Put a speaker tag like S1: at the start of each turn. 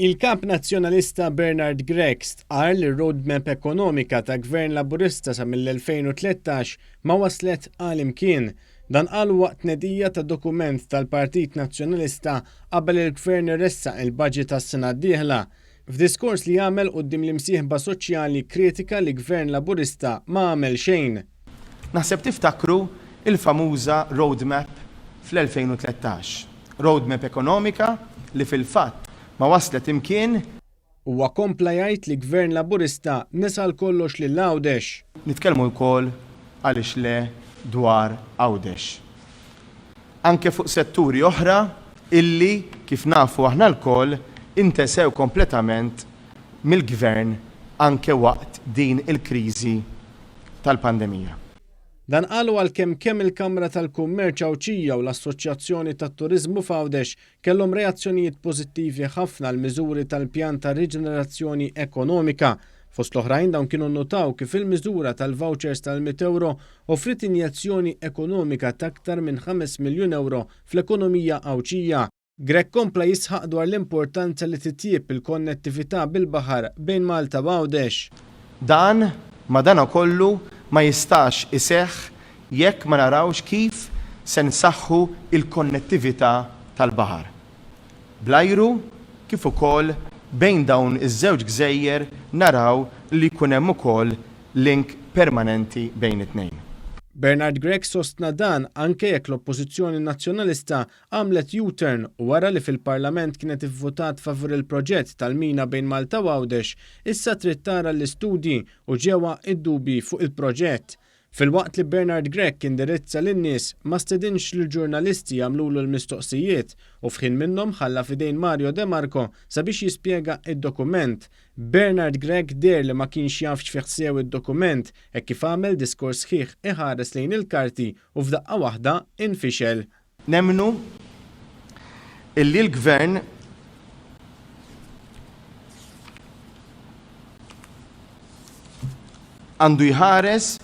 S1: Il-Kap Nazzjonalista Bernard Grech stqarr li r-roadmap ekonomika ta' Gvern Laburista sa mill-2013 ma waslet għal imkien. Dan qalu waqt tnedija ta' dokument tal-Partit Nazzjonalista qabel il-Gvern iressaq il-budget għas-sena d-dieħla. F'diskors li għamel quddiem l-imsieħba soċjali kkritika li Gvern Laburista ma għamel xejn.
S2: Naħseb tiftakru l-famuża roadmap fl-2013. Roadmap ekonomika li fil-fatt ma wasslet imkien.
S1: Huwa kompla jgħid li Gvern Laburista nesa għal kollox lil Għawdex.
S2: Nitkellmu wkoll, għaliex le, dwar Għawdex. Anke fuq setturi oħra illi, kif nafu aħna lkoll, intesew kompletament mill-Gvern anke waqt din il-kriżi tal-pandemija.
S1: Dan qalu għalkemm kemm il-Kamra tal-Kummerċ Għawdxija u l-Assoċjazzjoni tat-Turiżmu f'Għawdex kellhom reazzjonijiet pożittivi ħafna għall-miżuri tal-pjan ta' riġenerazzjoni ekonomika. Fost l-oħrajn dawn kienu nnutaw kif il-miżura tal-vouchers tal-mitt ewro offriet injezzjoni ekonomika t'aktar minn ħames miljun ewro fl-ekonomija Għawdxija. Grech kompla jisħaq dwar l-importanza li titjieb il-konnettività bil-baħar bejn Malta u Għawdex.
S2: Dan, madanakollu, ma jistax iseħħ jekk ma narawx kif se nsaħħu l-konnettività tal-baħar, bl-ajru kif ukoll bejn dawn iż-żewġ gżejjer naraw li jkun hemm ukoll link permanenti bejn it-tnejn.
S1: Bernard Grech sostna dan anke jekk l-Oppożizzjoni Nazzjonalista għamlet U-turn u wara li fil-Parlament kienet ivvutat favur il-proġett tal-mina bejn Malta u Għawdex, issa trid tara l-istudji u ġewha id-dubji fuq il-proġett. Filwaqt li Bernard Grech indirizza lin-nies, ma stedinx lill-ġurnalisti jagħmlulu l-mistoqsijiet u f'ħin minnhom ħalla f'idejn Mario De Marco sabiex jispjega id-dokument. Bernard Grech deher li ma kienx jaf x'fih sew id-dokument hekk kif għamel diskors sħiħ iħares lejn il-karti u f'daqqa waħda infixel.
S2: Nemmnu illi l-Gvern għandu jħares.